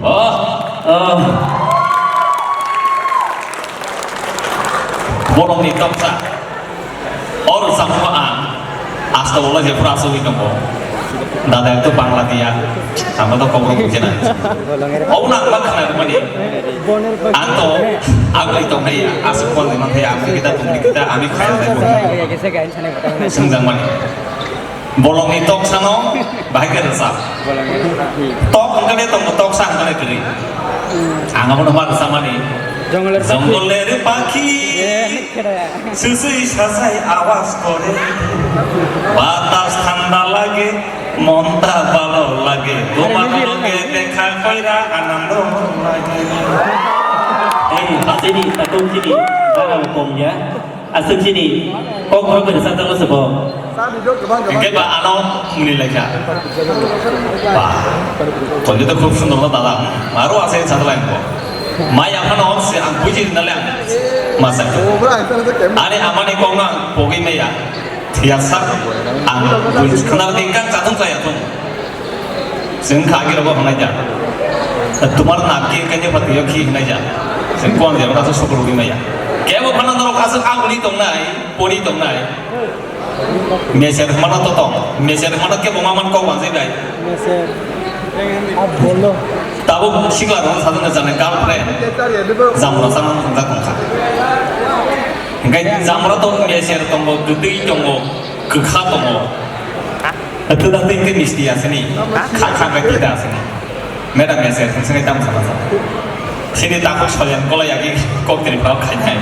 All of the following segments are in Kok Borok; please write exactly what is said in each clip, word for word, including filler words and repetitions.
Oh, oh. Borokni toksa. Or samung ang asta ulo je pura asugwi tongo. Dada ekto Bangla dia. Ang to kokro bujina. Obo na ang ma khna mani. Ang to agri tongnai ya. Asuk kon ni manthai ya. Ang kita tungri kita ami khaya. Swngjak mani. Bolongni toksano bahai khe rwchap. Tok hwnkhe tongo, toksa hwnkhe kwrwi. Ang abono ma rwchapmani. Jongolni pakhi. Jongolni pakhi. Eh, khe da. Susui sasai awas kore. Batas thanda lage, mon ta bhalo lage. Tomar loge dekha koira anando lage. Ei, asini, tatung sini, bara kom ya. Aswk sini kok borok bai rwchapjak se bo. Hingke ba ano muni laikha. Ba. Tonje to khub sundor no dada. Aro ase chadalai ko. Mai aphano se ang buji na le ang. Masa. Ani amani kok no ang pogwi maya. Thiyasa. Ang buji khna dingkang chatung chaya tung. Chwng kha agi rogo hwnai ja. Tumar nap ki kanya pati yo khi hwnai ja. Chwng kon ja ora so sukru gi maya. Kebo phana norok aswk aguni tongnai, pori tongnai. Meser mana to tong. Meser mana kebo maman ko wanjai bai. Meser. Ab bolo. Tabo sikla rong sadana jane girlfriend. Jamura sana hwnjak tongkha. Hingkai jamura to meser tongo, gutui tongo, kwkha tongo. Atu da tei tei misti asini. Kha kha kai tei da asini. Madam message sini tam sama sama. Sini takuk soyan kola yagi kok tiri pao khai khai.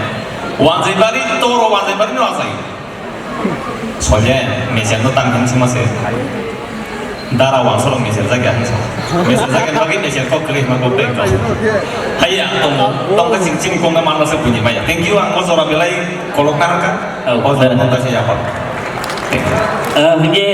Wanjai bari toro wanjai bari no asai. Soyan message no tam hin sama se. Dara wan solo message jagi hin sama. Message jagi bagi message kok kiri ma kok tei kok. Haiya tomo tong ka sing sini kong na mana se bunyi maya. Thank you ang ko sora bilai kolok narka. Oh, oh, sora sir. Nonta se ya kok. Thank you. Eh, hingke